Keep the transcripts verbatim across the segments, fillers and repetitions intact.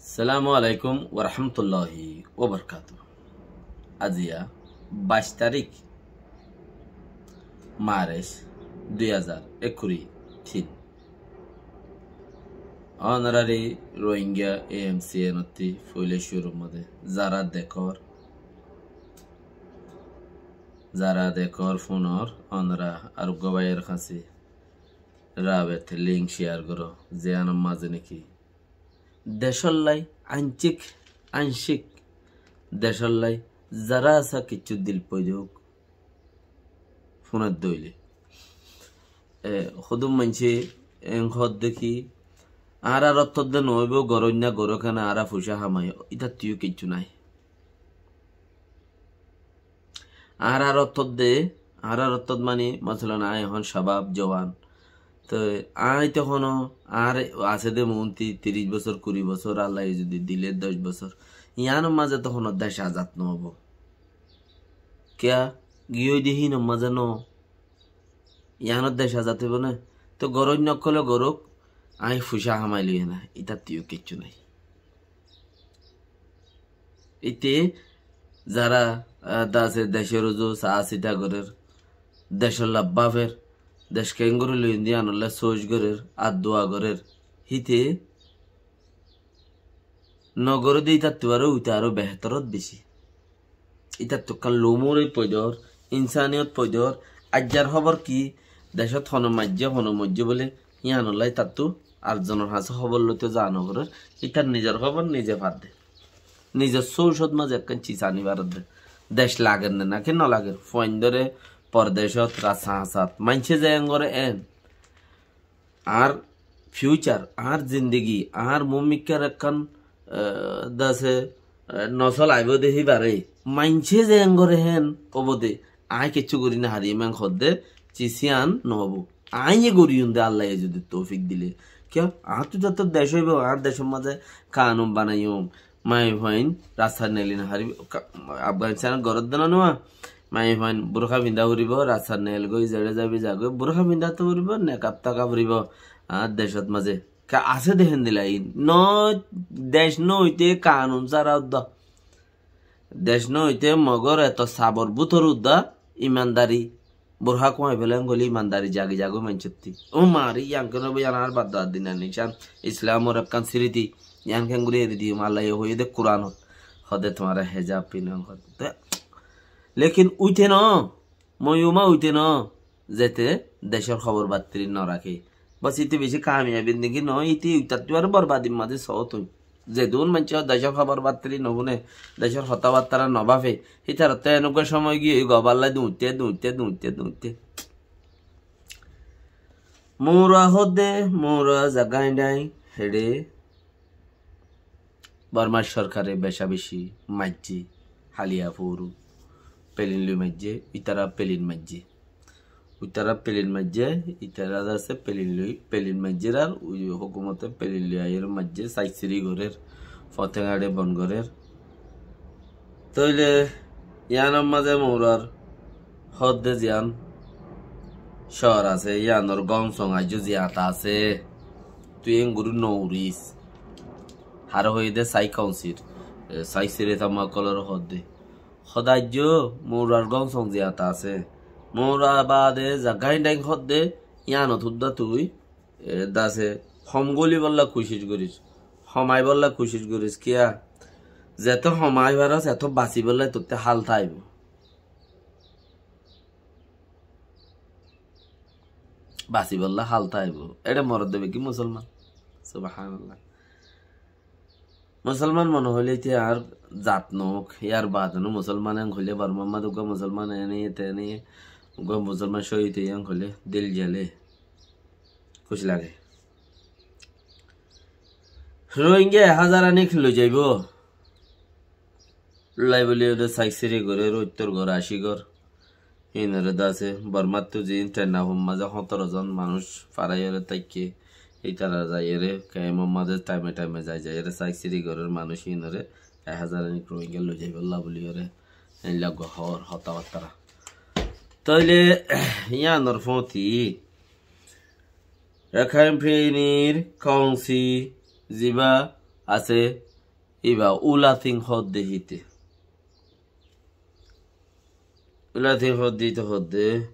Assalamu alaikum warahmatulláhi wabarakátuhu. Aziya baic tarík March dui házar ekkuri tin. Ónorari Rohingya A M C N ottí foila cúrur mazé zara dekór, zara dekór fúnor, ónora ar uggwá báiyor hañsé rabet link share goró, ziyánor mazé niki decóllai añcik añcik decóllai zara asé kessú dil foida ók. Fúnor dóile, e, hodún maincé en hoódde ki, añárar ottódde noóibo, goróinna goró kene, añára fuicá hamai, ítattú yó kessú nái. Añárar ottódde, añárar ottót mani, masalan, aññí ehón cabab, jowan. Toi aññí tohóno añár asé dé muúnti tiríc bosór, kuri bosór, Allaye zodi dile doc bosór. Yiánor mazé tohóno dec azad noóibo. Kiyá? Giyói dé hínor mazé noó. Yiánor dec azad óibo né? Toi goróinna ókkole gorók, aññí fuicá hamai loiyé na, ítattú yó kessú nái. Íte zara, ah, dase decór uzu saá sita gorér, decólla báfer, dec keéngorí loiyum dé yíanolla sóoc gorér, ar dua gorér, híte nogoré dé ítattú aró uite aró behétorót bicí. Ítattú ekkán lumur foida ór, insaniyót foida ór, aijjar hóbor ki, decót hone maijjé, hone moijjé bóli, yíanolla ítattú ar zonor hañsé hóbor loito zaa nogorér, ítar nizor hóbor nize fadde. Nizor sóucót mazé ekkán ciz aní faredde. Dec lager né náki nolager, fuaindóre pordecót, rasta hañsat, maincé ze en goré en. Añár future, añár zindigi, añár muúmikkar ekkán, eh, dase, eh, nosól aibó de híbaré. Maincé ze en goré héen óibo de, aññí kessú gorí nofarim en hoódde, ciz yían noóibo. Aññí goríyum de Allaye zodi toufik dile. Kiyá? Añáttu zeto dec óibo, añár decór mazé kanun banaiyum. Maiyafuain rasta neeli nofaribó. Ka-, Afganistanot goródde noó. Maiyafuain burka finda foribó, rasta neel goi, zeçé zaibi zagói, burka finda to foribó, nekab taka foribó. Añár decót mazé. Ka asé de héndilla iín. Noó, dec noóite kanun sára uddá. Dec noóite mogor eto sabor bútore uddá imandari. Burka kuañi félaiyon hoilé imandari zagi zagói maincótti. Ó mari, yián ken óibo, yián añár bafdadar dinor nicán, Islamor ekkán siriti, yián kengorí eri diyum, Allaye hoiyé de Kuranot. Hoóde tuáñra hejab finon hoóde. Lekin uite noó, moiyuma uite noó, zete decór hóbor battiri noraké. Bos íte bicí kamiyabir niki noó, íte ítattú aró borbadir mazé soótun. Zedún maincé decór hóbor battiri nofúne, decór hotábattára nobáfe, hítarattú enugga cómoi giyói gobálla duñitte, duñitte, duñitte, duñitte. Moura hoódde, Moura Zagaindang, héçe Bormar sorkare becabeci maijjé, haliya fouru, pelin loi maijjé, ítara pelin maijjé. Uitara pelin maijjé, ítara zase pelin loi, pelin maijjér ar ui hókumote pelin loi aiyóre maijjé, saisiri gorér, fote gañçe bon gorér. Tóile yíanor mazé Mourar hoódde ziyán cóor asé, yíanor góñsong aijjó ziyata asé. Tui engorí nouris. Haré hoiyé dé Sai Kaunsil, e, Sai Sire tamma ókkolóre hoódde. Hodáijjo Mourar góñsong ziyata asé. Moura baade Zagaindang hoódde, yíanot údda tui, e, dase hom gólibólla kucíc gorír, homaibólla kucíc gorír. Kiyá? Zeto homai faros, eto basibólla tottú hál táibo. Basibólla hál táibo. Eçé morodde beggín musolman. Subhanallah. Musolman mone hoilé íte ar zat noók, yar baade no musolman en hoilé Bormar mazé uggwá musolman ene, ete ene, uggwá musolman cóhid óiye en hoilé dil jele. Kúci lage. Rohingya ek házar anik loi zaibó. Loi bóli ode saik siri gorér, óittor gór, aci gór. Híinore dase Bormáttu ziín tenna hom mazé hótoro zon manúic faraiyóre táikke, ítara zaiyóre kemor mazé thaime thaime zai zaiyóre saik siri gorér manúic híinore ek házar anik Rohingya loi zaibólla bóliyoré, héinla uggwá hoór hotábattara. Tóile yíanor fóti Rakhine Peninir Kaunsil zibá asé, Íba Ulathing hoódde híte. Ulathing hoódde híte hoódde,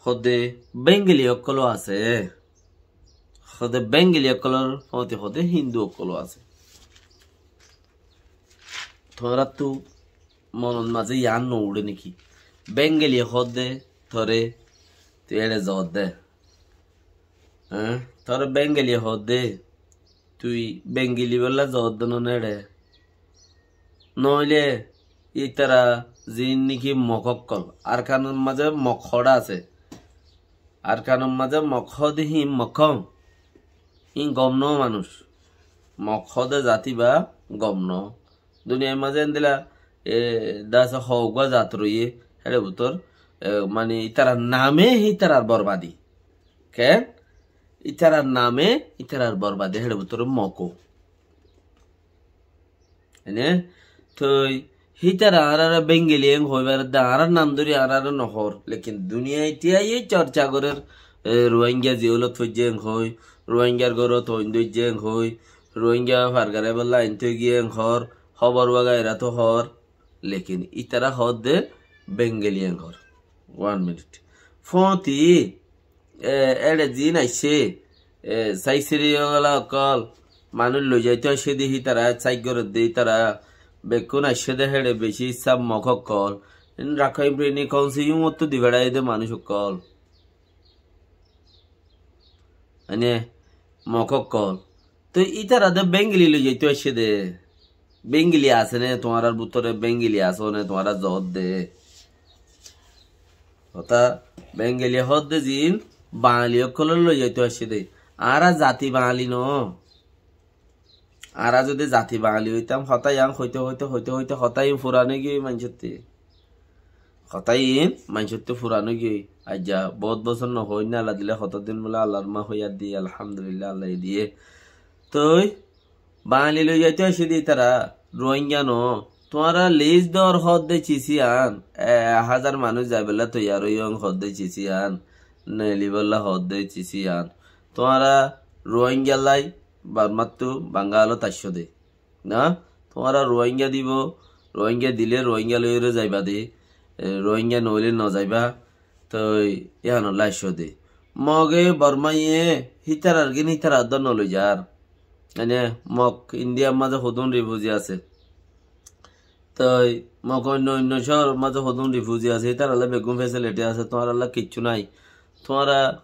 hoódde Bengali ókkol ó asé. Hoódde Bengali ókkolor fóti hoódde Hindu ókkol ó asé. Tuáñráttu monot mazé yián no uçé néki? Bengali hoódde toré, tui eçe zoódde. Eé? Toré Bengali hoódde, tui Bengali bolla zoódde no né eçe? Noóile ítara ziín néki Mok ókkol, Arkanor mazé Mok hoçé asé. Arkanor mazé Mok hoódde híin Mok hom. Híin gom no manúic. Mok hoódde zat íba gom no. Duniyair mazé endilla, e, dase hoggúa zat roiyé, héçe bútor, e, mani ítarar name hítarar borbadi. Ken? Ítarar name ítarar borbadi, héçe bútor Mok ó. Ene, toi hítara añáráre Bengali en hoibar de, añárar nam dóri añáráre no hoór. Lekin duniyait aiyé corca gorér, e, Ruáinga ziyólot foijjé en hoói, Ruáingar górot oin dóijje en hoói, Ruáinga fargarai bolla ain toi giyé en hoór, hóbor wagaira to hoór. Lekin ítara hoódde Bengali en hoór. One minute. Fóti, e, eçe ziín aiccé, e, sáisiri óla ókkol, manúic loizaito aiccé de hítara, sáik gorédde hítara, bekkún aiccé de héçe beci issá Mok ókkol. In Rakhine Kouncil yúmottu di feçáiye de manúic ókkol. Ene, Mok ókkol. Toi ítara de Bengali loizaito aiccé de. Bengali asé né, tuáñrar bútore Bengali asé né, tuáñra zoódde. Hotá Bengali hoódde ziín Bangali ókkolóre loizaito aiccé de. Añára zati Bangali no. Añára zodi zati Bangali óitam, hotá yián hoite hoite hoite hoite hotá iín furan ói giyói maincótte. Hotá iín maincótte furan ói giyói. Aijja boóut bosór no hoóinna, Allah dile hotá din bóle Allahr ma hoiyar di, alhamdulillah, Allah ye diye. Toi Bangali loizaito aiccé de ítara, Ruáinga no. Tuáñra lis dor hoódde cis yián, e, házar manúic zaibólla toiyar óiyon hoódde cis yián, nelibólla hoódde cis yián. Tuáñra Ruáinga lai Bormáttu Bangalot aiccó de. Na? Tuáñra Ruáinga dibo, Ruáinga dile Ruáinga loiyóre zaiba de, e, Ruáinga noóile no zaiba, toi yíanolla aiccó de. Moge Bormaiye hítarar gín hítarar dór no loizar. Ene Mok Indiyar mazé hodún rifuzi asé. Toi Mok oinno oinno cóoror mazé hodún rifuzi asé, hítaralla beggún fesiliti asé, tuáñralla kiccú nái. Tuáñra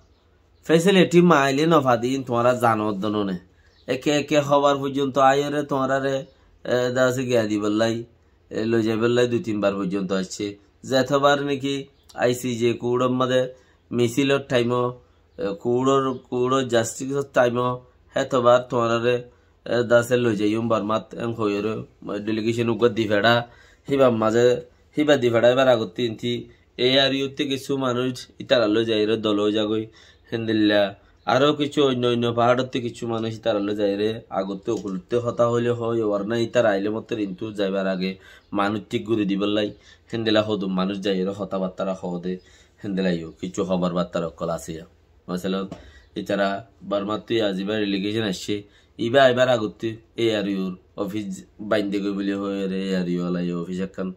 fesiliti maile no fade, iín tuáñra zano de no né. Eke eke hobar foijjonto aiyóre tuáñrare, e, dase giya dibollai, e, loizaibóllai dui tin bar foijjonto aiccé. Zetobar niki I C J kuçor mazé misilor thaimo, e, kuçor, kuçor jastisor thaimo, hetobar tuáñrare, e, dase loizaiyum Bormat en hoiyóre, e, delegecon uggúa di feça, híbar mazé, híba di feça, híbar agottú inti A R U ttú kissú manúic ítarallói zaiyóre dol ói zagói. Héndilla aró kissú oinno oinno faárottú kissú manúic ítarallói zaiyóre agottú okulóttu hotá hoilé hoói, warna ítara ailé mottor intú zaibar age manúic thík gorí dibállai. Héndilla hodún manúic zaiyóre hotábattára hoó de. Héndilla yó kissú hobar battára ókkol asé yá. Masalan, ítara Bormáttu yá zibá delegecon aiccé, ibá aibar agottú A R U r ofis baindé goi buli hoiyóre A R U ala yó ofis ekkán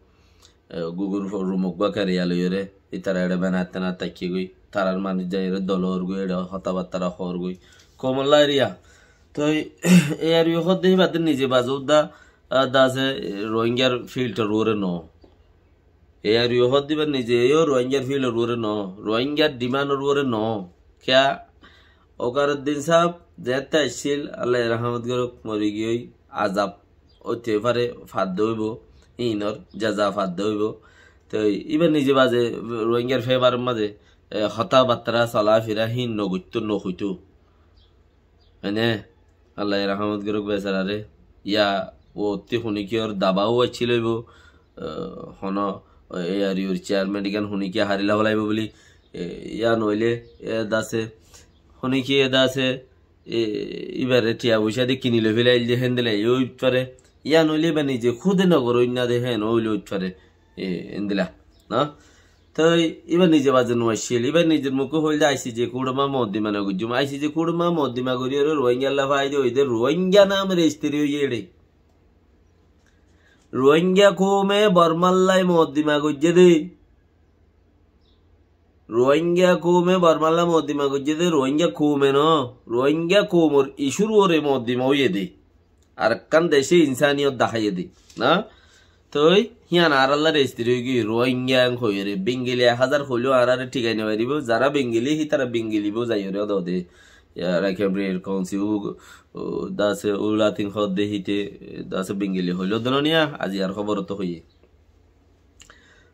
e, Google fo-, rum uggúa keriya loiyóre, ítara eçé benaittanat taikkégoi, tarar manúic zaiyóre dol ór goi, eçé hotábattára hoór goi. Komolla eriya. Toi A R U hoódde híbadde nize baze udda, a, dase, e, Rohingyar filtor uore no. A R U hoódde híba nize yó Rohingyar filtor uore no. Rohingyar dimandor uore no. Kiyá? Okar Uddin sáb zeéñtte aiccíl, Allah ye rahámot gorók, mori giyói, azab óite fare, fadde óibo, híinor jaza fadde óibo. Toi íba nize baze Rohingyar febaror mazé, e, hotábattára, solafira híin nogoittó, nohoitó. Ene, Allah ye rahámot gorók besarare. Yá uottí hunikiyór dabau aiccíl óibo, e, hono, e, A R U r chairman igan hunikiye harila félaibo buli, e, yá noóile, e, dase, hunikiye dase, e, íbare thiya foicá di kini loi félaiyé de héndilla yó óit fare. Yá noóile íba nize kúde nogoré óinna de héen óile óit fare. E, héndilla, na? Toi íba nize baze no aiccíl, íba nizor muké hoóil de I C J kuçot mazé mokoddima no goijjum. I C J kuçot mazé mokoddima goríyoré Rohingyalla faida óiye de, Rohingya nam rejistri óiye eçé. Ruáinga koume Bormálla moddima goijjé dé. Ruáinga koume Bormálla moddima goijjé dé, Ruáinga koume no. Ruáinga koumor icúr uore moddima óiye dé. Arekkán decé insaniyot daháiye dé. Na? Toi híyan añárálla rejistri óigiyoi, Ruáinga en hoiyóre. Bengeli ek házar hoileó añáráre thikai no faribó. Zará Bengeli, hítara Bengeli bou zaiyóre ódode. Yar Rakhine Hristian Council, u, u, dase, u Latin hoódde híte, dase Bengeli hoiló dónoniya, aijjar hóborottú hoiyé.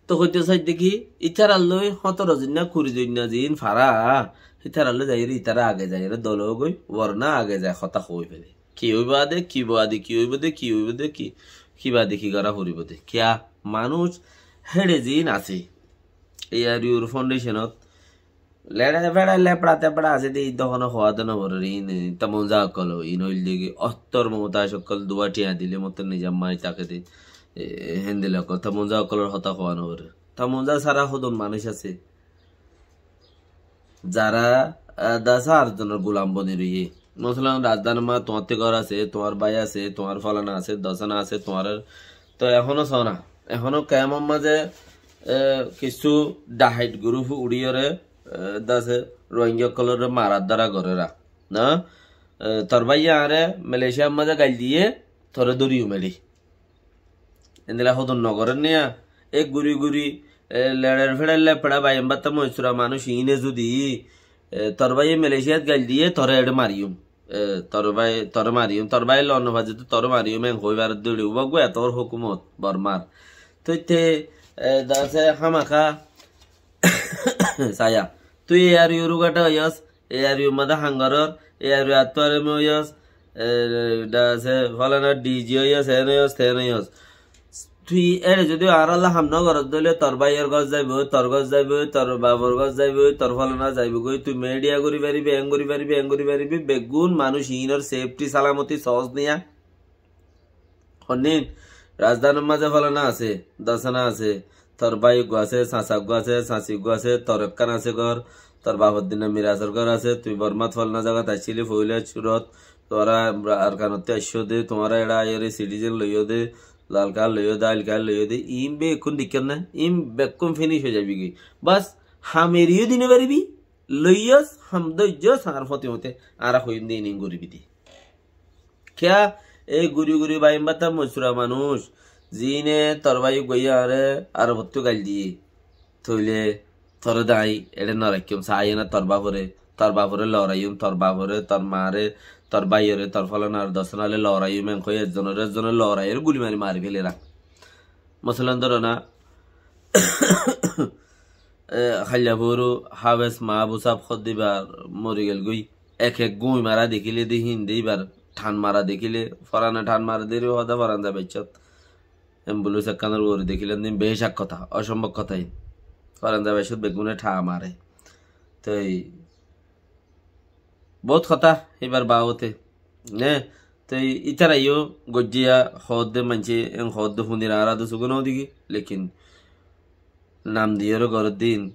Toi hoitó saidde ki, ítarallói hótoro zoinna, kuri zoinna ziín fara, ítarallói zaiyóre, ítara age zaiyóre dol ógoi, worna age zai hotá hoói fele. Ki óibo ade, ki bo ade, ki óibo de, ki óibo de, ki, ki bade ki gorá foribó de. Kiyá manúic héçe ziín asé. Eyar ur foundation ot leçe feçe lepça tepça asé dé, ín de hono hoóa de no forer, ín, e, tamonza ókkol, ín óilde ki ottór moutac ókkol, duwa thiañ dile mottor nizam mari táke dé, e, héndilla ókkol, tamonza ókkolor hotá hoóa no forer. Tamonza sára hodún manúic asé, zará, e, dase ar zonor gulam boni roiyé. Mosolan, rajdánir ma tuáñtte gór asé, tuáñr bái asé, tuáñr fólana asé, dosana asé, tuáñr, toi ehóno sóna, ehóno kemor mazé, e, kissú dhahait gurúf uçíyore, e, dase Ruáinga ókkolóre marar dóra goréra, na? E, tor báiye añáre Malaysiar mazé gail diyé, toré dóriyo meçi. Endilla hodún nogorér niya, e guri guri, e, leçer feçer lepça baiyem batta moisura manúic iíne zudi, e, tor báiye Malaysiat gail diyé, toré eçé mariyum. E, tor bái, toré mariyum, tor bái lon no faijjé to toré mariyum, en hoibar dóri, uba gua etor hókumot, Bormar. Toi te, e, dase hámaka, saya. Tui e ar uru gata óiyos, e ar u mada hangoror, e ar u attuare me óiyos, e, dase fólana D G óiyos, en óiyos, ten óiyos. Tui ére zodi añárálla ham no gorós dóile tor báiyor gós zaiboi, tor gós zaiboi, tor bafor gós zaiboi, tor fólana zaibogoi, tui media gori faribi, en gori faribi, en gori faribi, beggún manúic iínor safety salamoti soós niya. Honnín, rajdánir mazé fólana asé, dosana asé, tor bái uggúa asé, sasa uggúa asé, sasi uggúa asé, tor ekkán asé gór, tor bafor dinna mirasor gór asé, tui Bormat fólana zagat aiccíli, foila cúrot, tuáñra Arkanottú aiccó dé, tuáñra eçé aiyóre citizen loiyó dé, lal kard loiyó dé, ail kard loiyó dé, iín bekkún deikkós né, iín bekkún finic ói zaibói goi. Bas, ham eriyó di no faribi, loiyós, ham dóijjós, añár fóti fóti, añára hoiyúm dé iín iín goríbi dé. Kiyá, e guri guri baiyem batta moisura manúic, ziíne tor bái uggúaye añáre Arobottú gail diyé. Tóile toré dañi eçé no raikkóm, saáiye na tor bafore, tor bafore loraiyúm, tor bafore, tor maáre, tor báiyore, tor fólanare, dosanare loraiyúm, en hoi ezzonore ezzone loraiyóre guli mari mari félera. Mosolan dóro na, e, Hailla Furu Háfes Maábu sáb hoddé íbar mori gelgói, ek ek gúi mara dekíle dé hín dé íbar than mara dekíle, forane than mara dé re hoóde foran zai baiccót. Embulens ekkánor uore dekíle dé hín becak hotá, ocombob hotá hín. Foran zai baiccót beggúne tha mare. Toi bout hotá íbar babote. Ne, toi ítara yó goijjé yá hoódde maincé, en hoódde funir añára dé sugé no deki, lekin nam diyóre gorédde ín.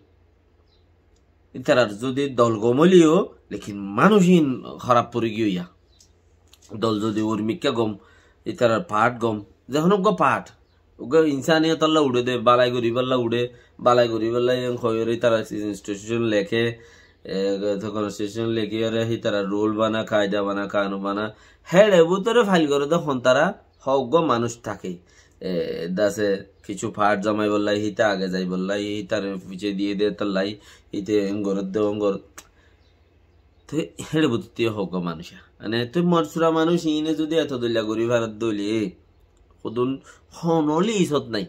Ítarar zodi dol gom óileyo, lekin manúic ín hóraf fori giyói yá. Dol zodi urmikká gom, ítarar paáth gom, ze honó uggúa paáth, uggúa insaniyotolla uçé dé, balai goríballa uçé, balai goríballa en hoiyóre ítara institution leké, e, to constitution lekíyore hítara rule bana, kaida bana, kanun bana, héçe bútore fail goré dé hon tara, hó uggúa manúic táke. E, dase kissú paáth zamaiballai, híte age zaibollai, hítare fice diyé dé tollai, híte en gorédde, on gorédde. Te héçe bútottu yó hó uggúa manúic. Mane, te moisura manúic iíne zodi eto dóilla gorí faredde óile, hodún honó lisot nái.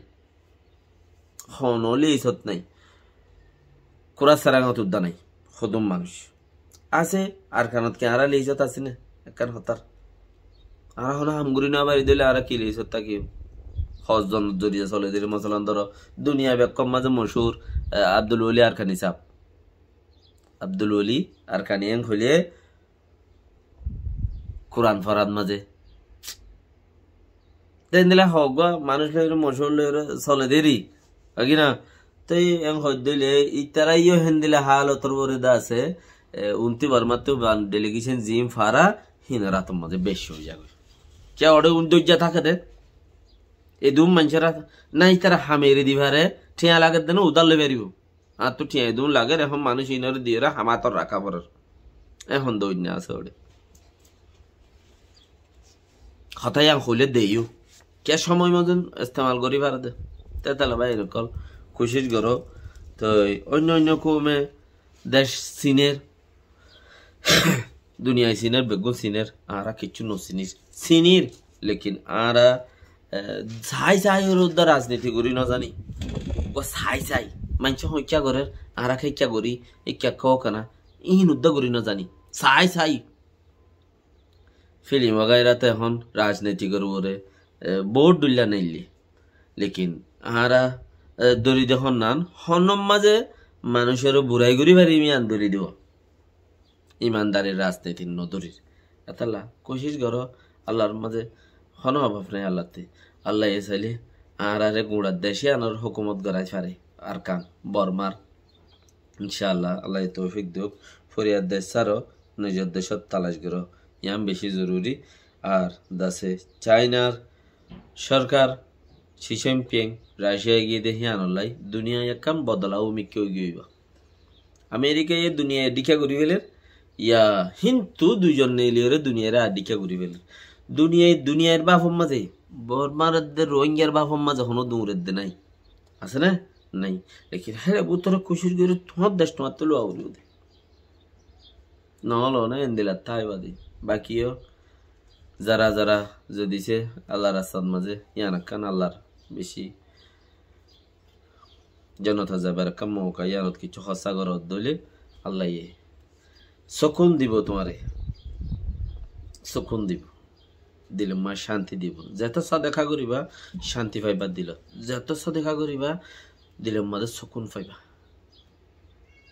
Honó lisot nái. Kura saraŋot udda nái. Hodún manúic asé, Arkanot ki añára lisot así né? Ekkán hotár. Añára honó ham gorí no fari dóile añára ki lisot tákiyum? Hó zonor zoriya sole dé re, mosolan dóro, duniya bekkún mazé mochúr, e, Abdul Wali Arkani sáb. Abdul Wali Arkani en hoilé Kuran forat mazé. Te endilla hó uggúa manúic loiyóre, mochúr loiyóre sole dé re. Agi na? Te en hoiddé óile ítara yó héndilla hálotor uore dé asé, e, unti Bormattu ban delegation zin fara, hínar átor mazé beci ói zagói. Kiyá uçé un dóijja táke dé. Edún maincór nái, tará ham eri di fare, thiañ lagedde no udár loi faribó. Añáttu thiañ edún lager, ehón manúic inóre diyóre ham át ot raká forer. Ehón de oinno asé óre. Hotá yián hoilé deyó. Ke cómoi mozin estemal gorí fare de. Te tala bái ókkol kucíc goró. Toi oinno oinno koume dec sinér, duniyai sinér, beggún sinér, añára kiccú no sinír. Sinír, lekin añára, eh, sai sai or uddá rajniti gorí no zani. Uggwá sai sai. Maincé hoikká gorér, añára keikká gorí, ikká kó kena, iín uddá gorí no zani. Sai sai. Filim wagaira te ehón rajnitikor uore, eh, bout dhuilla neille. Lekin añára, eh, dóri de honnán, honnán mazé manúicoré burai gorí farim yián dóri dibo. Imandarir rajnitit no dórir. Etalla kucíc goró, Allar mazé honó obab nái Allattú. Allaye sailé añárare guñçar dec yiánor hókumot gorai fare. Arkan, Bormar, Incálla, Allaye toufik douk. Foriyar dec sáro, nizor decót talac goró. Yián beci zoruri. Ar dase Cainar sorkar, Xi Jinping, Raciya giyé de híyanollá duniyai ekkán bodola ómikká óigiyoi ba. Amerikaye duniyai dhíkka gorí féler, ya hintu duizon neiliyóre duniyaire ar dhíkka gorí féler. Duniyai, duniyair báfor mazé, Bormar edde Rohingyar báfor mazé honó duñr edde nái. Asé né? Nái. Lekin héra bútore kucíc gorí tuáñr dec tuáñttú luwa foribó de. Noóle né endilla táiba de. Baki yó zara zara zodi se Allar rastat mazé yián ekkán Allar beci jonota zaibar ekkán mouka, yiánot kiccú hossá goró dóile Allaye sukun dibo tuáñre. Sukun dibo. Dilor mazé cánti dibo. Zeto sodeka goríba, cánti faiba dilot. Zeto sodeka goríba, dilor mazé sukun faiba.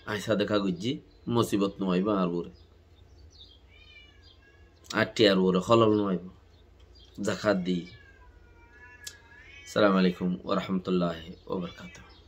Añí sodeka goijjí, musibot no aibo añár uore. Añár thiyar uore hólol no aibo. Zakat di. Assalamu alaikum wa rahmatullahi wa barakatuhu.